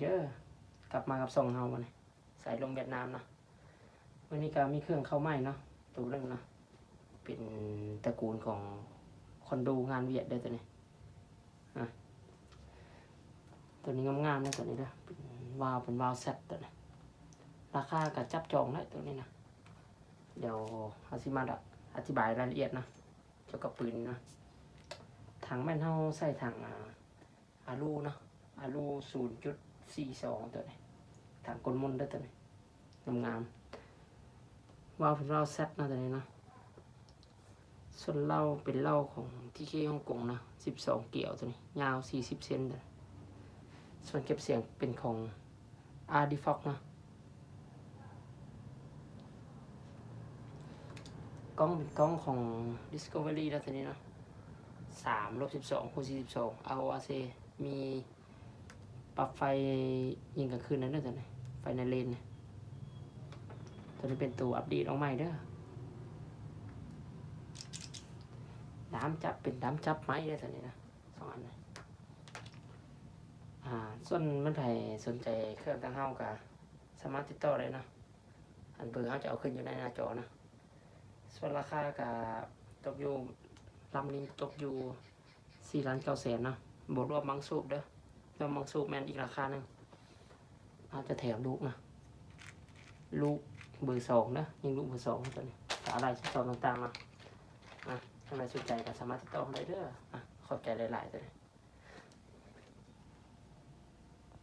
ເດີ ກັບມາກັບຊ່ອງເຮົາ ມື້ນີ້ສາຍລົມຫວຽດນາມເນາະ. ມື້ນີ້ກໍມີເຄື່ອງເຂົ້າໃໝ່ເນາະ ໂຕໜຶ່ງເນາະ ເປັນຕະກູນຂອງຄອນໂດງານຫວຽດເດີ ໂຕນີ້ ອາ ໂຕນີ້ງາມໆເດີ ໂຕນີ້ເດີ ເປັນວາວ ເປັນວາວແຊັດ ໂຕນີ້ ລາຄາກໍຈັບຈອງໄດ້ ໂຕນີ້ນະ. ດຽວເຮົາຊິມາອະທິບາຍລາຍລະອຽດເນາະ ກ່ຽວກັບປືນເນາະ. ຖັງແມ່ນເຮົາໃສ່ຖັງ ອາ ອາລູເນາະ ອາລູສູນຈຸດສີ່ສອງ ໂຕນີ້ ຖັງກົນມົນເດີ ໂຕນີ້ ງາມໆ. ວາວເປັນວາວແຊັດເນາະ ໂຕນີ້ເນາະ. ສ່ວນເລົາເປັນເລົາຂອງທີເຄ ຮົງກົງເນາະ ສິບສອງກຽວ ໂຕນີ້ ຍາວສີ່ສິບເຊັນ ໂຕນີ້. ສ່ວນເກັບສຽງເປັນຂອງ ອາ ດີຟອກ ເນາະ. ກ້ອງເປັນກ້ອງຂອງ ດິສຄັຟເວີຣີ ເນາະ ໂຕນີ້ເນາະ ສາມລົບສິບສອງ ຄູນສີ່ສິບສອງ ອາໂອອາເຊ ມີປັບໄຟຍິງກາງຄືນໄດ້ເດີ ໂຕນີ້ ໄຟໃນເລນນີ້. ໂຕນີ້ເປັນໂຕອັບເດດອອກໃໝ່ເດີ ດ້າມຈັບ ເປັນດ້າມຈັບໄມ້ເດີ ໂຕນີ້ນະ ສອງອັນນີ້. ອາ ສ່ວນແມ່ນໃຜສົນໃຈເຄື່ອງທາງເຮົາກໍສາມາດຕິດຕໍ່ໄດ້ເນາະ ອັນເບີເຮົາຈະເອົາຂຶ້ນຢູ່ໃນໜ້າຈໍເນາະ. ສ່ວນລາຄາກໍຕົກຢູ່ ລຳນີ້ຕົກຢູ່ສີ່ລ້ານເກົ້າແສນເນາະ ບໍ່ລວມບັງສູບເດີ ລວມບັງສູບແມ່ນອີກລາຄາໜຶ່ງ. ເຮົາຈະແຖມລູກເນາະ ລູກເບີສອງເດີ ຍິງລູກເບີສອງ ໂຕນີ້ ກໍອາໄຫຼ່ຊີ້ສອນຕ່າງໆເນາະ. ອາ ທ່ານໃດສົນໃຈກໍສາມາດຕິດຕໍ່ໄດ້ເດີ. ອາ ຂອບໃຈຫຼາຍໆ ໂຕນີ້